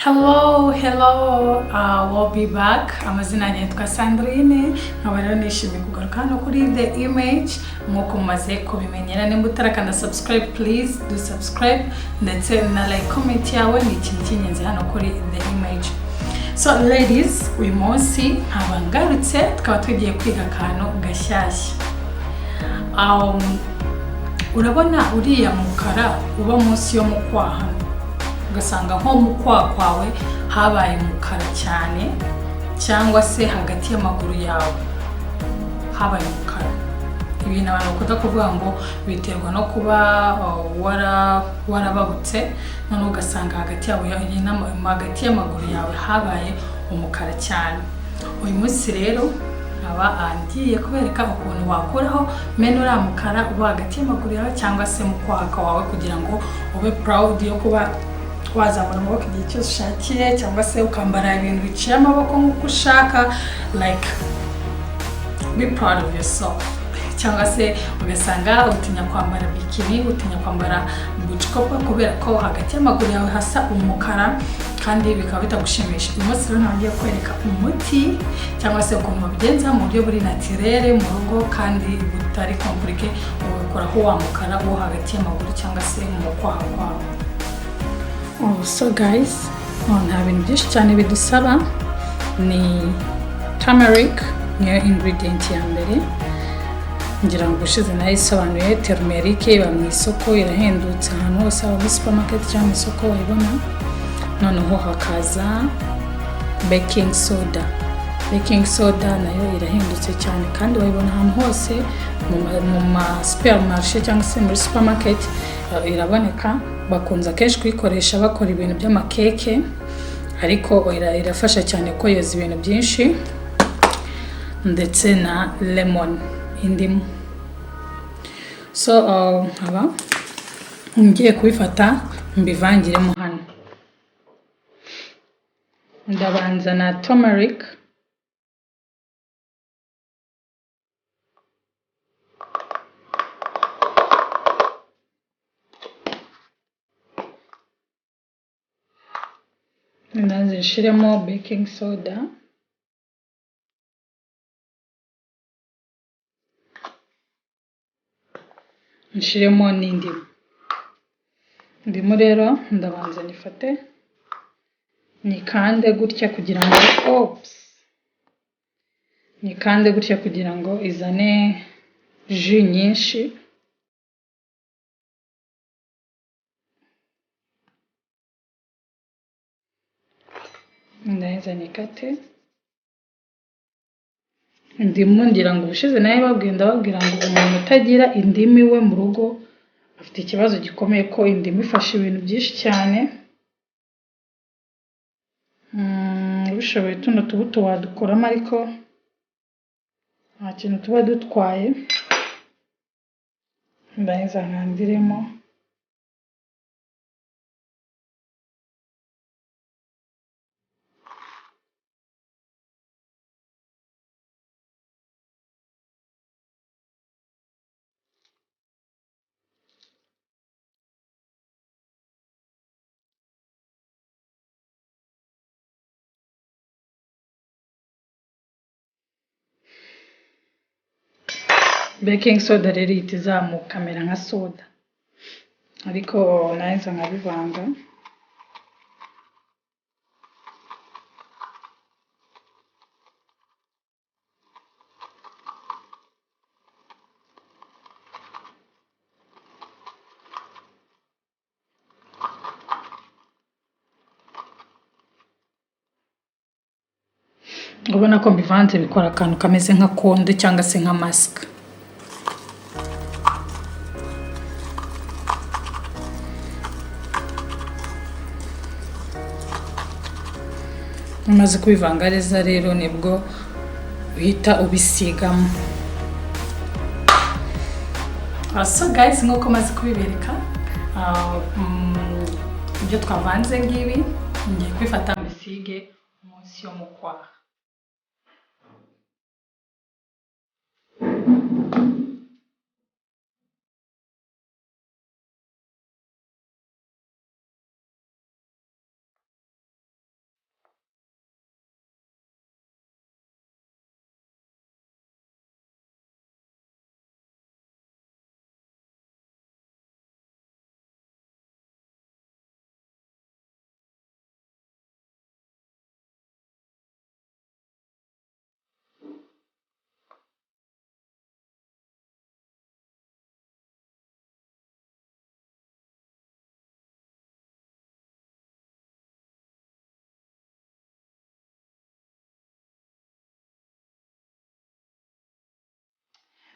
Hello, hello, we'll be back. Amazina yanjye yitwa Sandrine, nkaba rero nishimiye kugaruka hano kuri The Image nk'uko mumaze kubimenyera. Nimba utarakanda subscribe, please do subscribe, ndetse na like, comment yawe ni ikintu cy'ingenzi hano kuri The Image. So ladies, uyu munsi nkaba ngarutse, tukaba tugiye kwiga akantu gashyashya. Urabona uriya mukara uba munsi yo mu kwaha, ugasanga nko mu kwaha kwawe habaye umukara cyane, cyangwa se hagati y'amaguru yawe habaye umukara. Ibintu abantu bakunda kuvuga ngo biterwa no kuba warababutse, noneho ugasanga hagati y'amaguru yawe habaye umukara cyane. Uyu munsi rero nkaba ngiye kubereka ukuntu wakuraho mene uriya mukara uba hagati y'amaguru yawe cyangwa se mu kwaha kwawe, kugira ngo ube proud yo kuba wazamura amaboko igihe cyose ushakiye, cyangwa se ukambara ibintu biciye amaboko nk'uko ushaka, like be proud of yourself. Cyangwa se ugasanga utinya kwambara bikini, utinya kwambara bucikopa kubera ko hagati y'amaguru yawe hasa umukara kandi bikaba bitagushimisha. Uyu munsi rero ngiye kwereka umuti cyangwa se ukuntu babigenza mu buryo buri naturel mu rugo kandi butari compliqué, ugakuraho wa mukara wo hagati y'amaguru cyangwa se mu kwaha kwawe. Oh, so guys, nta bintu byinshi cyane bidusaba. Ni turmeric, niyo ingredient ya mbere. Ngira ngo ubushize nayo isobanuye. Turmeric iba mu isoko, irahendutse ahantu hose, haba muri supermarket cyangwa mu isoko wayibona. Noneho hakaza baking soda. Baking soda nayo irahendutse cyane kandi wayibona ahantu hose mu ma supermarché cyangwa se muri supermarket iraboneka. Bakunze akenshi kuyikoresha bakora ibintu by'amakeke, ariko irafasha cyane ko yoza ibintu byinshi. Ndetse na lemon, indimu. So nkaba ngiye kubifata mbivangiremo hano. Ndabanza na turmeric, ndaza nshiremo baking soda, nshiremo n'indimu. Indimu rero ndabanza nyifate nyikande gutya kugira ngo, oops, nyikande gutya kugira ngo izane jus nyinshi. Ndaheza nyikate indimu. Ngira ngo ubushize nayo babwiye, ndababwira ngo umuntu utagira indimu iwe mu rugo afite ikibazo gikomeye, ko indimu ifasha ibintu byinshi cyane. Ubishoboye tuno tubuto wadukuramo, ariko nta kintu tuba dutwaye. Ndaheza nkandiremo. Baking soda rero ihita izamuka kamera nka soda, ariko naheza nkabivanga. Urabona ko mbivanze, bikora akantu kameze nka konde cyangwa se nka masike. Umaze kubivanga neza rero nibwo uhita ubisigamo. So guys, nk'uko maze kubibereka, ibyo twavanze ngibi, ngiye kubifata mbisige munsi yo mu kwaha.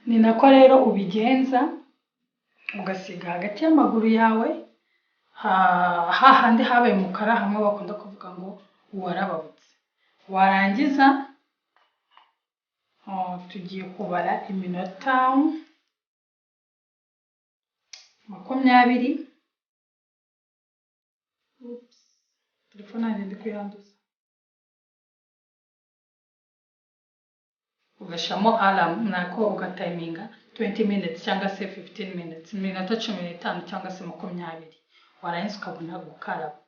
Ni nako rero ubigenza, ugasiga hagati y'amaguru yawe hahandi habaye umukara, hamwe bakunda kuvuga ngo warababutse. Warangiza tugiye kubara iminota 20. Oops, telefone yanjye ndi kuyanduza. Ugashyiramo alarm, nako ugatayiminga 20 minutes cyangwa se 15 minutes, iminota 15 cyangwa se 20, warangiza ukabona gukaraba.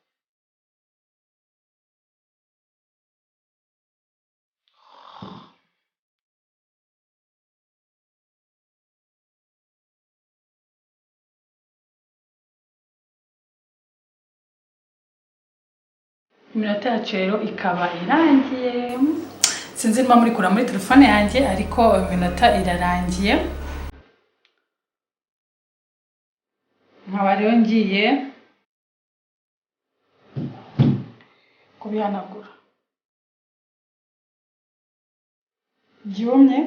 Iminota yacu rero ikaba irangiye. Sinzi niba muri kureba muri telefone yanjye, ariko iminota irarangiye. Nkaba rero ngiye kubihanagura byumye.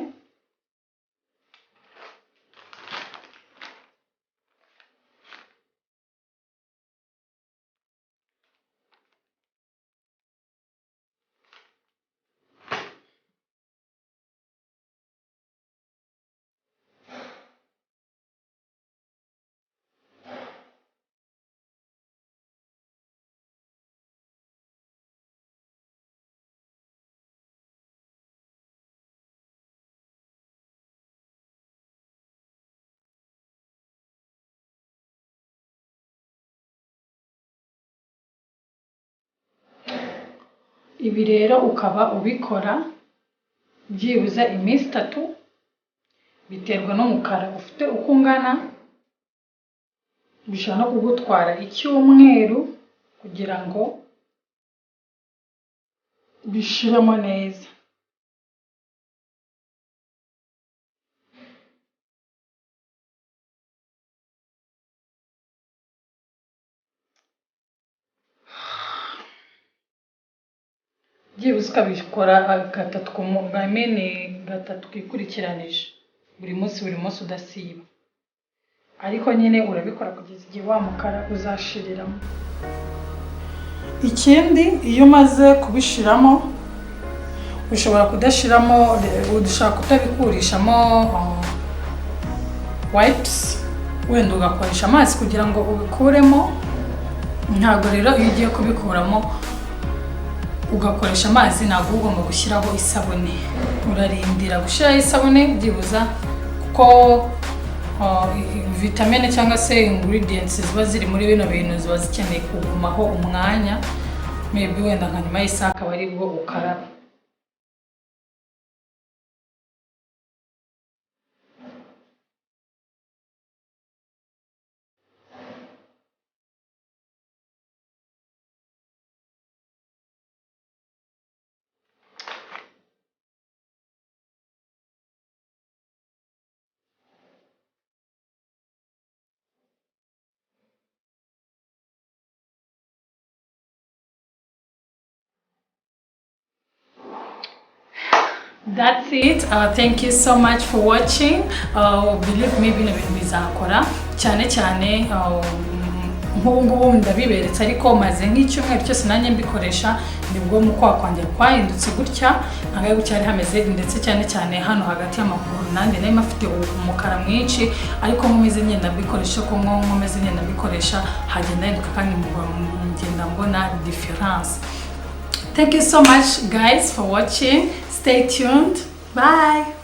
Ibi rero ukaba ubikora byibuze iminsi 3, biterwa n'umukara ufite uko ungana. Bishobora no kugutwara icyumweru kugira ngo bishiremo neza. Byibuze ukabikora gatatu ku I mean, gatatu twikurikiranije, buri munsi buri munsi udasiba, ariko nyine urabikora kugeza igihe wa mukara uzashiriramo. Ikindi, iyo umaze kubishiramo, ushobora kudashiramo, ushobora kutabikurishamo wipes, wenda ugakoresha amazi kugira ngo ubikuremo. Ntabwo rero iyo ugiye kubikuramo ugakoresha amazi, ntabwo uba ugomba gushyiraho isabune. Urarindira gushyiraho isabune byibuza, kuko vitamine cyangwa se ingredients ziba ziri muri bino bintu ziba zikeneye kugumaho umwanya, maybe wenda nka nyuma y'isaha akaba aribwo ukaraba. That's it. Thank you so much for watching. Believe me, bino bintu bizakora cyane cyane. Nk'ubu ngubu ndabiberetse, ariko maze nk'icyumweru cyose nanjye mbikoresha, nibwo mu kwaha kwanjye kwahindutse gutya. Ntabwo ari gutya hari hameze, ndetse cyane cyane hano hagati y'amaguru nanjye nari mfite umukara mwinshi, ariko nkomeze ngenda mbikoresha, ko nkomeze ngenda mbikoresha hagenda hinduka, kandi ngenda mbona difference. Thank you so much, guys, for watching. Stay tuned. Bye.